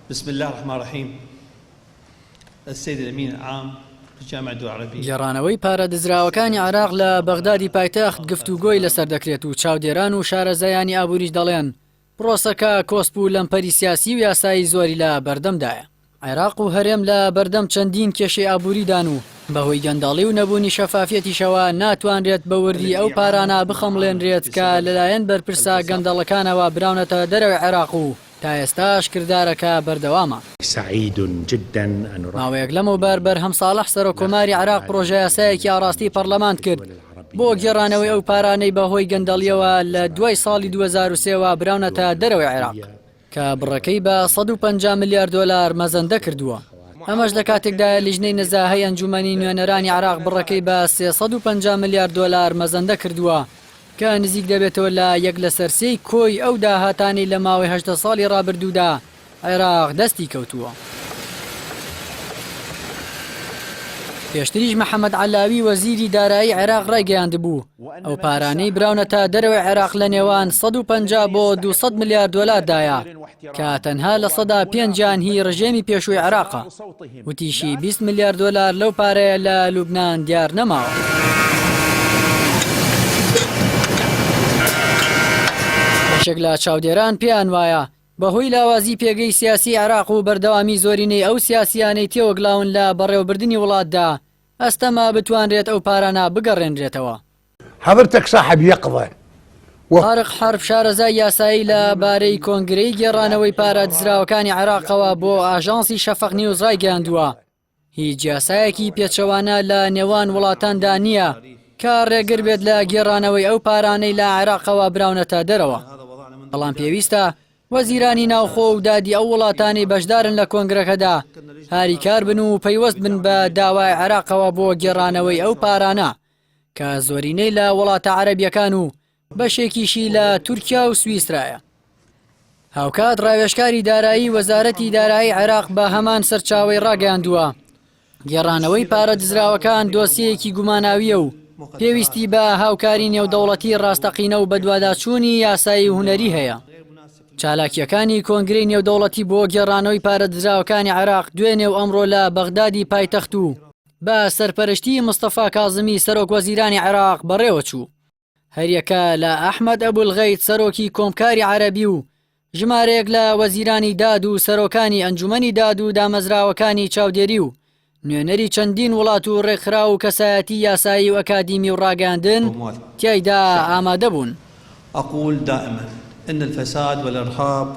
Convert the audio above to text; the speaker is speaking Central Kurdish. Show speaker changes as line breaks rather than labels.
بسم اللە الرحمن الرحیم السید الامین العام لجامعە الدول العربیە.
گێڕانەوەی پارە دزراوەکانی عێراق لە بەغدادی پایتەخت گفتوگۆی لەسەر دەکرێت و چاودێران و شارەزایانی ئابووریش دەڵێن، پرۆسەکە کۆسپ و لەمپەری سیاسی و یاسایی زۆری لە بەردەمدایە. عێراق و هەرێم لە بەردەم چەندین کێشەی ئابووریدان و بەهۆی گەندەڵی و نەبوونی شەفافیەتیشەوە ناتوانرێت بە وردی ئەو پارانە بخەمڵێنرێت کە لەلایەن بەرپرسە گەندەڵەکانەوە براونەتە دەرەوەی عێراق و تا ئێستاش کردارەکە بەردەوامە. ماوەیەک لەمەوبەر بەرهەم ساڵح سەرۆککۆماری عێراق پڕۆژەیاسایەکی ئاڕاستەی پەڕلەمان کرد بۆ گێڕانەوەی ئەو پارانەی بەهۆی گەندەڵییەوە لە دوای ساڵی 2003 وە براونەتە دەرەوەی عێراق، کە بڕەکەی بە 150 ملیار دۆلار مەزەندە کردووە. ئەمەش لە کاتێکدایە لیژنەی نەزاهەی ئەنجوومەنی نوێنەرانی عێراق بڕەکەی بە 350 ملیار دۆلار مەزەندە کردووە، کە نزیک دەبێتەوە لە یەک لەسەر سێی کۆی ئەو داهاتانەی لە ماوەی 18 ساڵی ڕابردوودا عێراق دەستی کەوتووە. پێشتریش محەمەد عەلاوی وەزیری دارایی عێراق ڕایگەیاندبوو، ئەو پارانەی براونەتە دەرەوەی عێراق لە نێوان 150 بۆ 200 ملیار دۆلاردایە کە تەنها لە سەدا پێنجیان هی ڕژێمی پێشووی عێراقە. وتیشی 20 ملیار دۆلار لەو پارەیە لە لوبنان دیار نەماوە. بەشێک لە چاودێران پێیان وایە بەهۆی لاوازی پێگەی سیاسی عێراق و بەردەوامی زۆرینەی ئەو سیاسییانەی تێوەگلاون لە بەڕێوەبردنی وڵاتدا، ئەستەمە بتوانرێت ئەو پارانە بگەڕێنرێتەوە.
حضرتك صاحب يقظة
و. تارق حەرب شارەزای یاسایی لە بارەی کۆنگرەی گێڕانەوەی پارە دزراوەکانی عێراقەوە بۆ ئاژانسی شەفەق نیوز ڕایگەیاندووە، هیچ یاسایەکی پێچەوانە لە نێوان وڵاتاندا نییە کە ڕێگر بێت لە گێڕانەوەی ئەو پارانەی لە عێراقەوە براونەتە دەرەوە، بەڵام پێویستە وەزیرانی ناوخۆ و دادی ئەو وڵاتانەی بەشدارن لە کۆنگرەکەدا هاریکار بن و پەیوەست بن بە داوای عێراقەوە بۆ گێڕانەوەی ئەو پارانە کە زۆرینەی لە وڵاتە عەرەبیەکان و بەشێکیشی لە تورکیا و سویسرایە. هاوکات ڕاوێژکاری دارایی وەزارەتی دارایی عێراق بە هەمان سەرچاوەی ڕاگەیاندووە، گێڕانەوەی پارە دزراوەکان دۆسیەیەکی گوماناوییە و پێویستی بە هاوکاری نێودەوڵەتی ڕاستەقینە و بەدواداچوونی یاسایی و هونەری هەیە. چالاکییەکانی کۆنگرەی نێودەوڵەتی بۆ گێڕانەوەی پارە دزراوەکانی عێراق دوێنێ و ئەمڕۆ لە بەغدادی پایتەخت و بە سەرپەرشتیی مستەفا کازمی سەرۆکوەزیرانی عێراق بەڕێوەچوو. هەریەکە لە ئەحمەد ئەبولغەیت سەرۆکی کۆمکاری عەرەبی و ژمارەیەک لە وەزیرانی داد و سەرۆکانی ئەنجومەنی داد و دامەزراوەکانی چاودێری و نوێنەری چەندین وڵات و ڕێکخراو و کەسایەتی یاسایی و ئەکادیمی و ڕاگەیاندن تیایدا ئامادە بوون.
أقول دائما إن الفساد والإرهاب.